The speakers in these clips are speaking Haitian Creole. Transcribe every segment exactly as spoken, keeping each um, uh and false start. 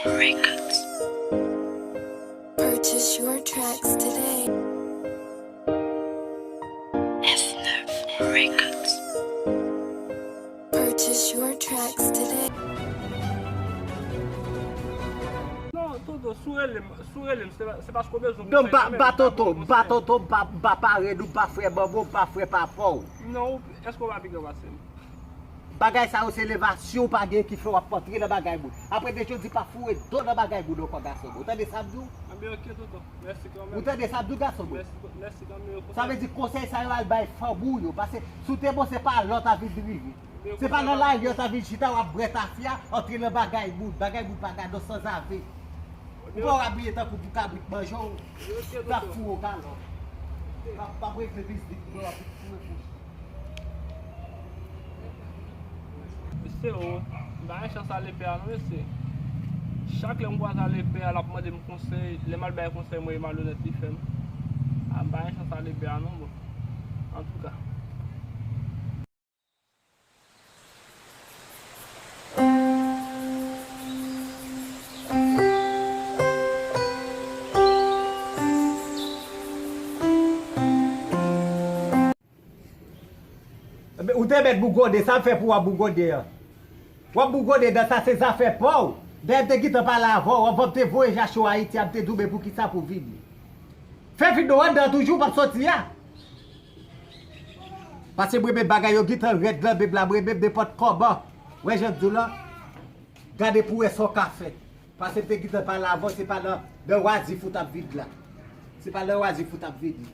Records. Purchase your tracks today. F nèf Records. Purchase your tracks today. Non, tonton, si w rele m, si w rele m, se pa, se paske w bezwen konsèy mwen menm, m pa ba w konsèy. M pa tonton, m pa, m pa parenn ou, m pa frè manman w, m pa frè papa w. Non, èske w pa pi gran pase m? Bagay sa yo se levasyon w pa gen ki fè w ap antre nan bagay moun. Apre de jodi pa foure do nan bagay moun ankò gason mwen. Ou tande sa m di w? Anben ok tonton, mèsi kanmenm. Ou tande sa m di w gason mwen? Mèsi, mèsi kanmenm. Sa vle di konsèy sa yo al bay fanmi w yo. Paske si w te bon se pa lòt a vin rive. Se pa nan lari yo ta vin chita w ap bwè tafya, antre nan bagay moun. Bagay moun pa gade w sanzave. Ou pa w abiye tankou pou kabrit manje w. T ap foure w kalòt. P ap, p ap regle biznis mwen w ap foure bouch. Mesye o, m pa gen chans ale pè a non mesye. Chak lè m kwaze ale pè a, l ap mande m konsèy. Lè m al bay konsèy mwen, e malonèt li fè m. A, m pa gen chans ale pè a non, bon. Antouka. Ou te mèt bougonde, sa m fè pou w ap bougonde an? W ap bougonde dan sa se zafè pa w. Dayè m te gentan pale avè w, anvan m te voye Jacho Ayiti a, m te di w men poukisa pou vini. Fè vin non anndan toujou, w p ap soti a. Paske mwen menm bagay yo gentan rèd nan menm la, mwen menm nenpòt kòman. Wè jan m di w la, gade pou wè sa w ka fè. Paske m te gentan pale avè w, se pa nan, nan wazif ou t ap vin la. Se pa nan wazif ou t ap vini.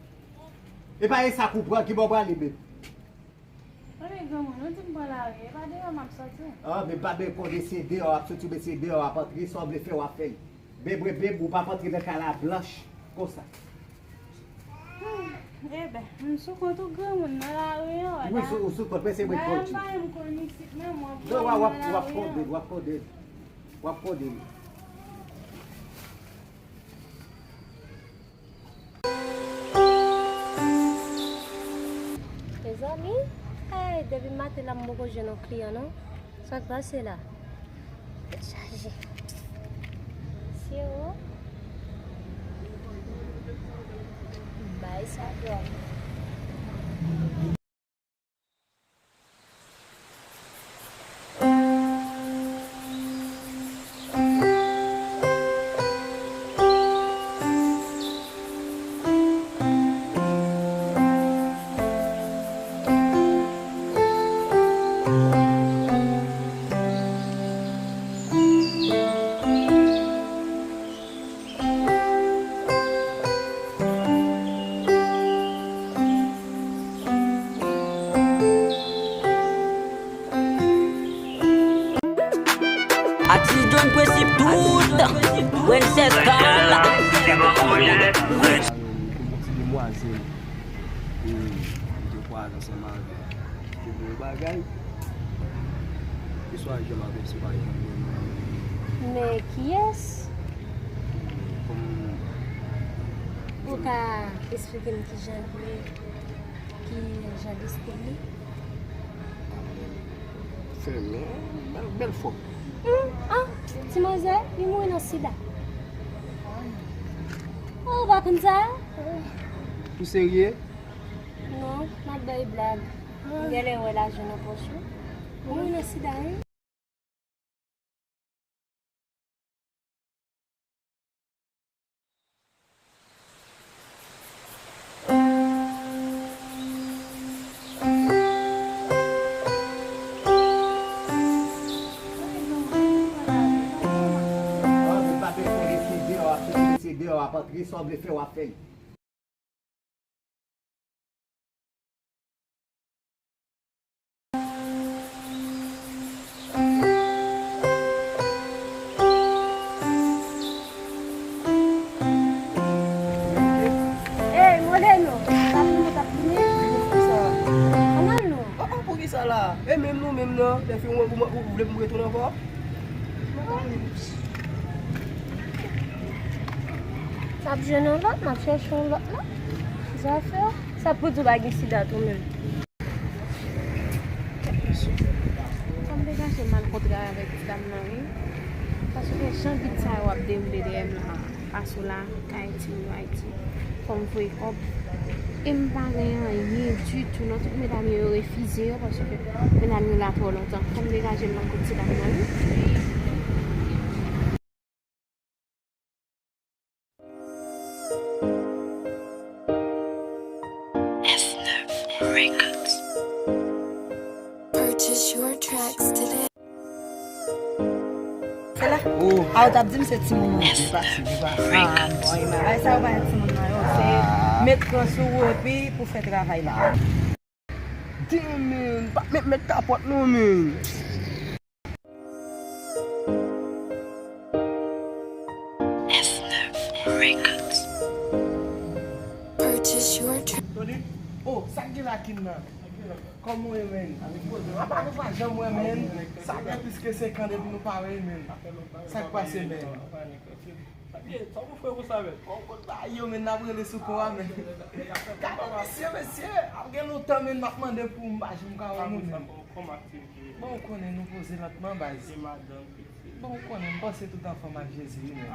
E pa e sa k ou pran, ki bò w prale menm? Tande granmoun, nou di m pran lari, e pa deyò m ap soti. Ah, men pa men konnen se deyò w ap soti, men se deyò w ap antre, sa w vle fè w ap fè. Men mwen menm, ou p ap antre nan kay la blanch konsa. Eben, m sou kont ou granmoun nan lari an, wè. Wi, ou sou kont mwen, se mwen k kondui. Bagay m pa menm konn isit menm, w ap pran m nan lari an. Non, w ap, w ap kondui, w ap kondui. W ap kondui. Mezanmi, ay, depi maten la m poko jwenn yon kliyan non. Sa k pase la? Tèt chaje. Mesye o. Bay sa dwòl. Atis John prensip toutan. Princess Carla. Yo, m konn ti demwazèl. E, m te kwaze ansanm avè l. Te bon bagay. Keswa janm avè l, se pa janm. Men kiyès? Kòm ou ka esplike m kijan l ye, kijan l estil li? Fèmen, bèl, bèl fòm. Hmm, ah, ti manzè, li mouri nan sida. Oh, ou pa konn sa? Ou serye? Non, m ap bay blag. M genlè wè lajan nan pòch ou. Ou nan sida, wi. Sanble fè w ap fè. Ey, mode nou, tap vini, tap vini. Ann al nou. Oh, oh, poukisa la? E menm nou menm nan, lè fin ou, ou, ou vle pou m retounen ankò? M ap jwenn yon lòt, m ap chèche yon lòt la. Zafè, sa pou di w pa gen sida tou menm. Sa m te kache m al kontre avèk ti dam nan, wi. Paske jan gid sa yo ap dewoule dèyè m la, pa sou la, kay timoun yo Ayiti, fò m voye kòb. E m pa gen anyen ditou, non, tout medam yo, yo refize yo, paske medam yo la twò lontan. Fò m degaje m nan kot ti dam nan, wi. Purchase your tracks today. Se la? Oh. A, ou t ap di m se timoun ou ye. Li pase, li pase. Ah, bon, e bagay sa yo pa timoun nan yo. Se met pran sou ou epi pou fè travay la. Damn, man. Pa met, met kapòt non, man. F nèf Records. Purchase your track. Tony, oh, sa k gen la Kin nan? Kòman w ye, man? Apa nou pa janm wè, man? Sa gen plis ke senk an depi nou pa wè, man. Sa k pase, man? Sa gen, sa pou fè konsa, men. Bon, kout bagay yo, men n ap rele sou kò a, men. Gade mesye, mesye, ap gen lontan, men m ap mande pou m pa janm ka wè nou, men. Bon, ou konnen nou poze lantman, baz. Bon, ou konnen m panse tout an fòm ak Jezi, wi, men.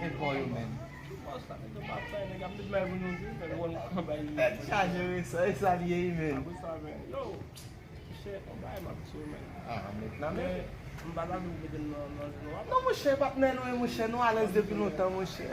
E bò yo, men. Nèg chaje, wi, sa, e sa l ye, wi, men. Monchè, yon bagay m ap di w, men. Ah, met nan men. Men, m pa ta vle pou mete m nan, nan zenou a. Non, monchè, patnè nou ye, monchè. Nou alèz depi lontan, monchè.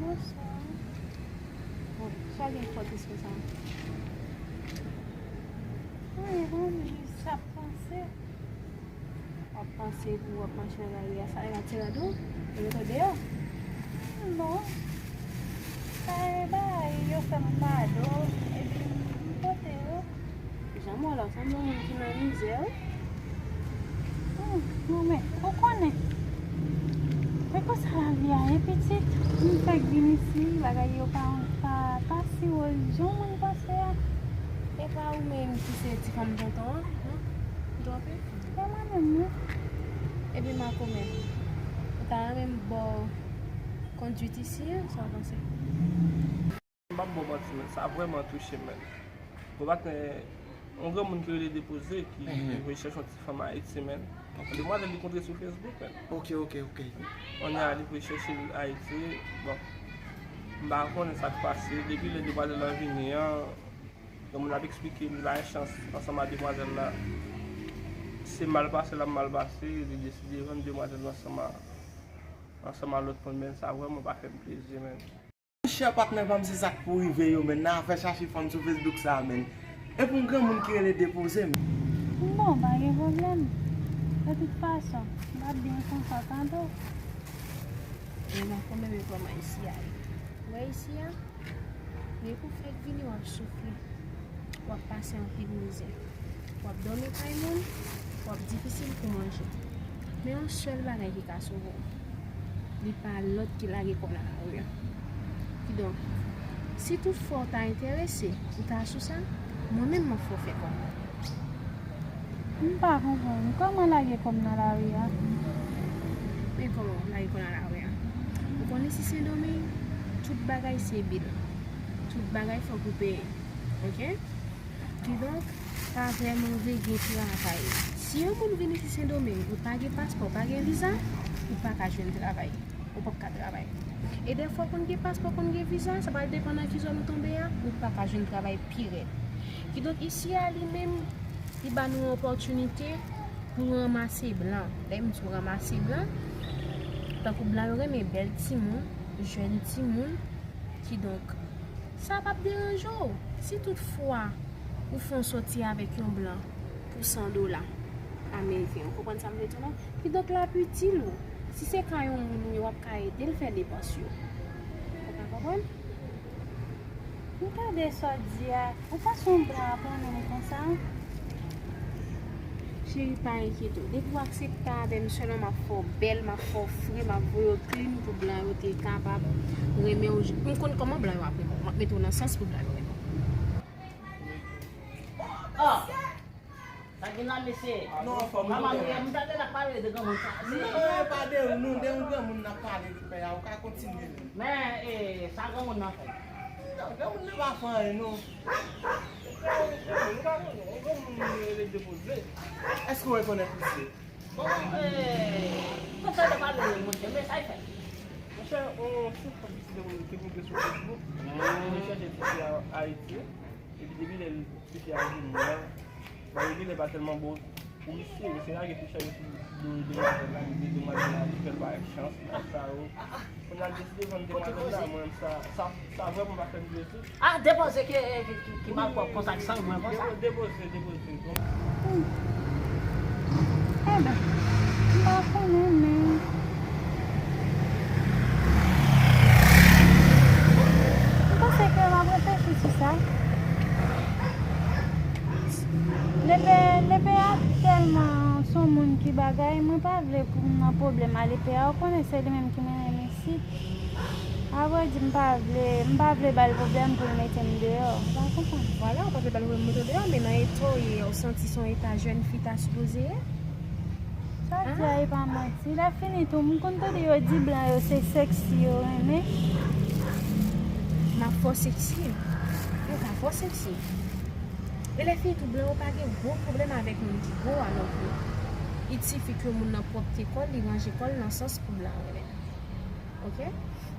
Bonswa. Bon, sa gen fòtis konsa? Wi, bon, sa panse. W ap panse pou w ap mache nan lari a, sa nèg la tire dou, yo mete w deyò. Non. Sa e bagay yo fè m kado, epi m pote yo. Jan m wè w la, w sanble yon moun ki nan mizè, wi. Hmm, non, men, ou konnen. Men konsa lavi a ye, pitit. M fèk vin isi, bagay yo pa, pa, pa si wòz jan moun panse a. E pa ou menm ki se ti fanm tonton an, non? M twonpe? E mwen menm, wi. Epi makomè, ou ta renmen m ba w kondwit isi an, sa w panse? M p ap ba w manti, men sa vrèman touche m, men. Bon, patnè, yon granmoun ki rele Depoze, ki, ki voye chèche yon ti fanm Ayiti, men. Yon demwazèl li kontre sou Facebook, men. Ok, ok, ok. Kounye a, li voye chèche l Ayiti. Bon, m pa konnen sa k pase. Depi lè demwazèl lan vini an, granmoun ap eksplike li pa gen chans ansanm ak demwazèl la. Se mal pase l ap mal pase, li deside rann demwazèl lan ansanm a, ansanm a lòt moun, men sa vrèman pa fè m plezi, men. Monchè, patnè pa m, se sa k pou rive yo, men. Nan afè chache fanm sou Facebook sa a, men. E pou yon granmoun ki rele Depoze, men. Bon, pa gen pwoblèm. De tout fason, m ap byen konsa tantò. E makomè, men kòman isi a ye? Ou wè isi a? Depi w fèk vini, w ap soufri. W ap pase anpil mizè. W ap dòmi kay moun, w ap difisil pou manje. Men yon sèl bagay ki ka sove w, li pa lòt ki lage kò w nan lari a. Kidonk, si tout fwa w ta enterese, ou ta sou sa, mwen menm m ap fè w fè kòb. M pa konprann, kòman lage kò m nan lari a? Men kòman lage kò nan lari a? Ou konn isi Sendomeng, tout bagay se bil. Tout bagay fòk ou peye. Ok? Kidonk, pa vrèman vle gen travay. Si yon moun vin isi Sendomeng, ou pa gen paspò, pa gen viza, ou pa ka jwenn travay. Ou p ap ka travay. E dèfwa konn gen paspò, konn gen viza, sa pral depann nan ki zòn ou tonbe a, ou pa ka jwenn travay pi rèd. Kidonk, isi a li menm, li ba nou yon opòtinite pou ranmase blan. Lè m di w ranmase blan, tankou blan yo renmen bèl timoun, jèn timoun, Kidonk, sa p ap deranje w si tout fwa ou fè yon sòti avèk yon blan pou san dola ameriken. Ou konprann sa m vle di w la? Kidonk, l ap itil ou. Si se ka yon moun ou ye, w ap ka ede l fè depans yo. Ou ka konprann? M tande sa w di a. Ou panse yon blan ap renmen m konsa? Cheri, pa enkyete w. Depi w aksepte avè m, sèlman m ap fè w bèl, m ap fè w fre, m ap voye w klin pou blan yo te kapab renmen w. M konn kòman blan yo ap renmen w. M ap mete w nan sans pou blan yo renmen w. Ah! Sa gen la, mesye? Non, fanm, manman nou, m ta gen la pale de granmoun sa. Non, e pa de nou, de yon granmoun n ap pale de pè a, ou ka kontinye menm. Men, e, sa granmoun nan fè? Non, granmoun nan pa fè anyen, non. Yon granmoun, yon granmoun rele Depoze. Èske w rekonèt misye? Bon, e, konsa de pale, monchè, men sa y fè? Monchè, on, se yon fanm ki te, te monte sou Facebook. Li chèche ti fi a Ayiti. Epi depi lè l Ti fi a vin la, bagay li pa tèlman bon pou misye, misye lage ficha yo sou do demwazèl la, li di demwazèl la li fè l pa gen chans, bagay sa yo. Kounye a l deside vann demwazèl la, mwen sa, sa, sa vrèman pa fè m plezi. Ah, Depoze ki, ki, ki, ki malpwòp konsa, ki san gwen konsa. Depoze, Depoze. Enben, m pa konnen, men m panse ke m ap reflechi sou sa. Lepe, Lepe a tèlman s on moun ki bagay, mwen pa vle pou m nan pwoblèm a Lepe a, ou konnen se li menm ki mennen m isit. Avrèdi, m pa vle, m pa vle ba l pwoblèm pou l mete m deyò. Ou pa konprann? Vwala, ou pa vle ba l pwoblèm mete w deyò, men nan eta w ye, ou santi s on eta jèn fi ta sipoze ye? Sa w di a, e pa manti. Lè fini tou, m konn tande yo di blan yo se sexy yo renmen. M ap fè w sexy. Yo ka fè w sexy. E lè fini tou, blan yo pa gen gwo pwoblèm avèk moun ki gwo, alò ke il sifi ke moun nan pwòpte kò l, li ranje kò l nan sans pou blan yo renmen. Ok?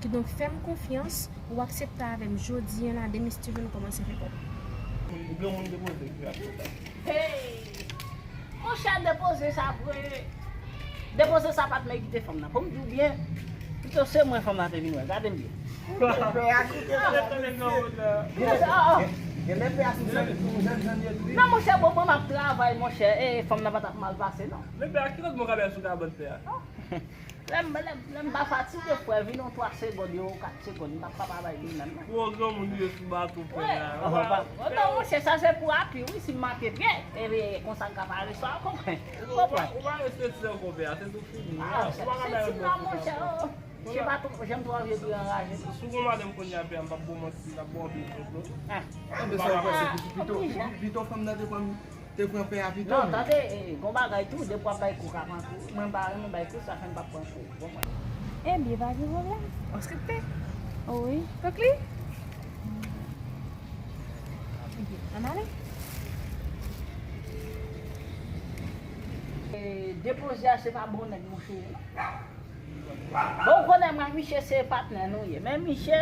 Kidonk, fè m konfyans, ou aksepte avè m jodi a la, demen si Steven kòmanse fè kòb. Ou gen moun Depoze ki aksepte. Hey! Monchè, Depoze sa vre. Depoze sa pa t mèt kite fanm nan. Pou m di w byen, pito se mwen fanm nan te vin wè. Gade m byen. Pè a kite fanm nan. Gen, gen, gen lè pè a sou sèl, sou jèn, jèn yo tou. Non, monchè, bon, mwen m ap travay, monchè. E, fanm nan pa t ap mal pase, non. Men pè a, ki lòt mò k ap sou kabann pè a? Lè m, lè m, lè m pa fatige, frè, vin yon twa segonn, yon kat segonn, m p ap pa bay li menm, non. Pou yon granmoun rive sou bato, frè, la. Wi, wi, non, monchè, sa se pou api, wi, si m make pye, epi konsa m ka pale swa, konprann. Ou pa, ou pa respekte ankò, pè a, se tou fini. Ah, se, se ti la, monchè, oh. Monchè, pa twò, janm twò vye pou anraje. Si w gon madanm kounye a, pè a, m p ap ba w manti, l ap ba w anpil konplo. Ah. Enben, sa w panse, pito, pito fanm nan te pran Te pran pè a pito. Non, tande, e, gon bagay tou, depi w ap bay kou ka pran kou. Mwen m pa renmen bay kou, sa fè m p ap pran kou. Bon, mwen. Ebyen, pa gen pwoblèm. Ou aksepte? Wi. Tank li? Ebyen, ann ale. E, Depoze a, se pa bon nèg, monchè. Bon, ou konnen mwen, misye se patnè nou ye. Men misye,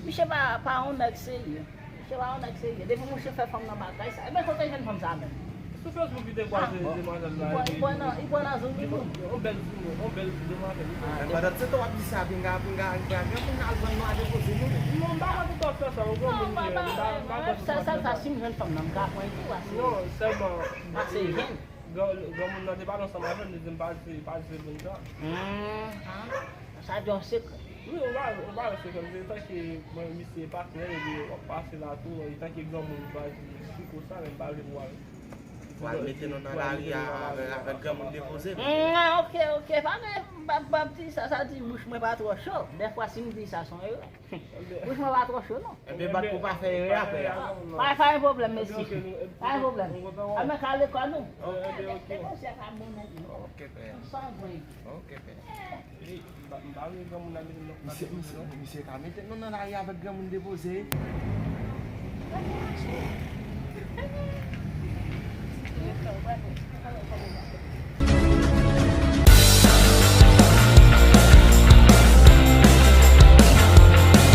misye pa, pa yon nèg serye. Misye pa yon nèg serye. Depi misye fè fanm nan bagay sa. Ebyen, kote jwenn fanm sa menm? Sou Facebook li te kwaze demwazèl la, epi li pran nan, li pran nan zoumoumou. Yon bèl zoumoumou, yon bèl demwazèl. Ah, men pandan se tan w ap di sa, pinga, pinga, pinga, gen moun al vann nou a Depoze nou menm. Non, m pa konn pou w ap fè sa, ou konn moun ki, m pa, m pa konn pou w ap fè sa. Sa, sa, sa, si m jwenn fanm nan, m ka pran l tou, ase. Non, sèlman, ase jèn. Gran, granmoun nan te pale ansanm avè m, li di m pa di, pa di se moun sa. Hmm, ah, sa di yon sekrè. Wi, ou pa, ou pa wè se kòm se tanke mwen, misye patnè, epi w ap pase la tou, e tanke granmoun, m pa di, piko sa, men m pa vle pou w al, pou w al mete nou nan lari a avèk, avèk granmoun Depoze. Hmm, ah, ok, ok, pa gen, m p ap, m p ap di sa, sa di bouch mwen pa twò cho. Dèfwa, si m di sa, se yon erè. Bouch mwen pa twò cho, non. Enben, bat pou pa fè erè a, pè a. Pa, pa gen pwoblèm, mesye. Pa gen pwoblèm. Ann, men ka lekòl nou. Depoze a pa bon nèg, non. Ok, pè a. San gwen. Ok, pè a. Misye, misye, misye ka mete nou nan lari avèk granmoun Depoze.